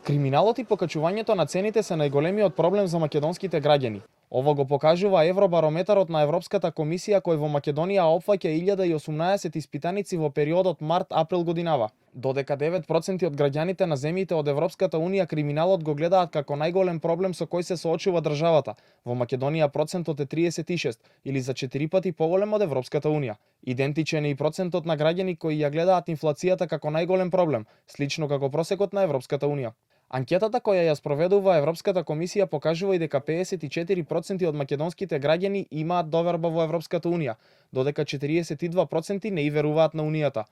Криминалот и покачувањето на цените се најголемиот проблем за македонските граѓани. Ово го покажува Евробарометарот на Европската комисија кој во Македонија опфаќа 1018 испитаници во периодот март-април годинава. Додека 9% од граѓаните на земјите од Европската унија криминалот го гледаат како најголем проблем со кој се соочува државата, во Македонија процентот е 36 или за 4 пати поголем од Европската унија. Идентичен е и процентот на граѓани кои ја гледаат инфлацијата како најголем проблем, слично како просекот на Европската унија. Анкетата која ја спроведува Европската комисија покажува и дека 54% од македонските граѓани имаат доверба во Европската унија, додека 42% не и веруваат на унијата.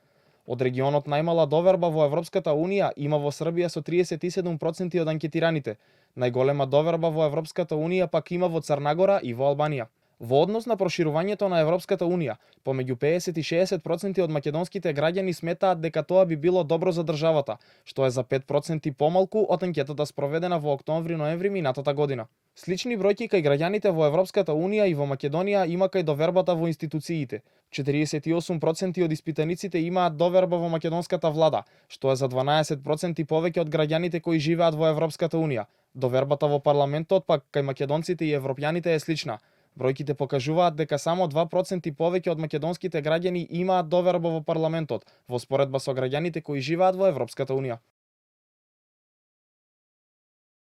Од регионот најмала доверба во Европската унија има во Србија со 37% од анкетираните. Најголема доверба во Европската унија пак има во Црна Гора и во Албанија. Во однос на проширувањето на Европската унија, помеѓу 50 и 60% од македонските граѓани сметаат дека тоа би било добро за државата, што е за 5% помалку од анкетата спроведена во октомври-ноември минатата година. Слични бројки кај граѓаните во Европската унија и во Македонија има кај довербата во институциите. 48% од испитаниците имаат доверба во македонската влада, што е за 12% повеќе од граѓаните кои живеат во Европската унија. Довербата во парламентот пак кај македонците и европјаните е слична. Бројките покажуваат дека само 2% повеќе од македонските граѓани имаат доверба во парламентот, во споредба со граѓаните кои живеат во Европската унија.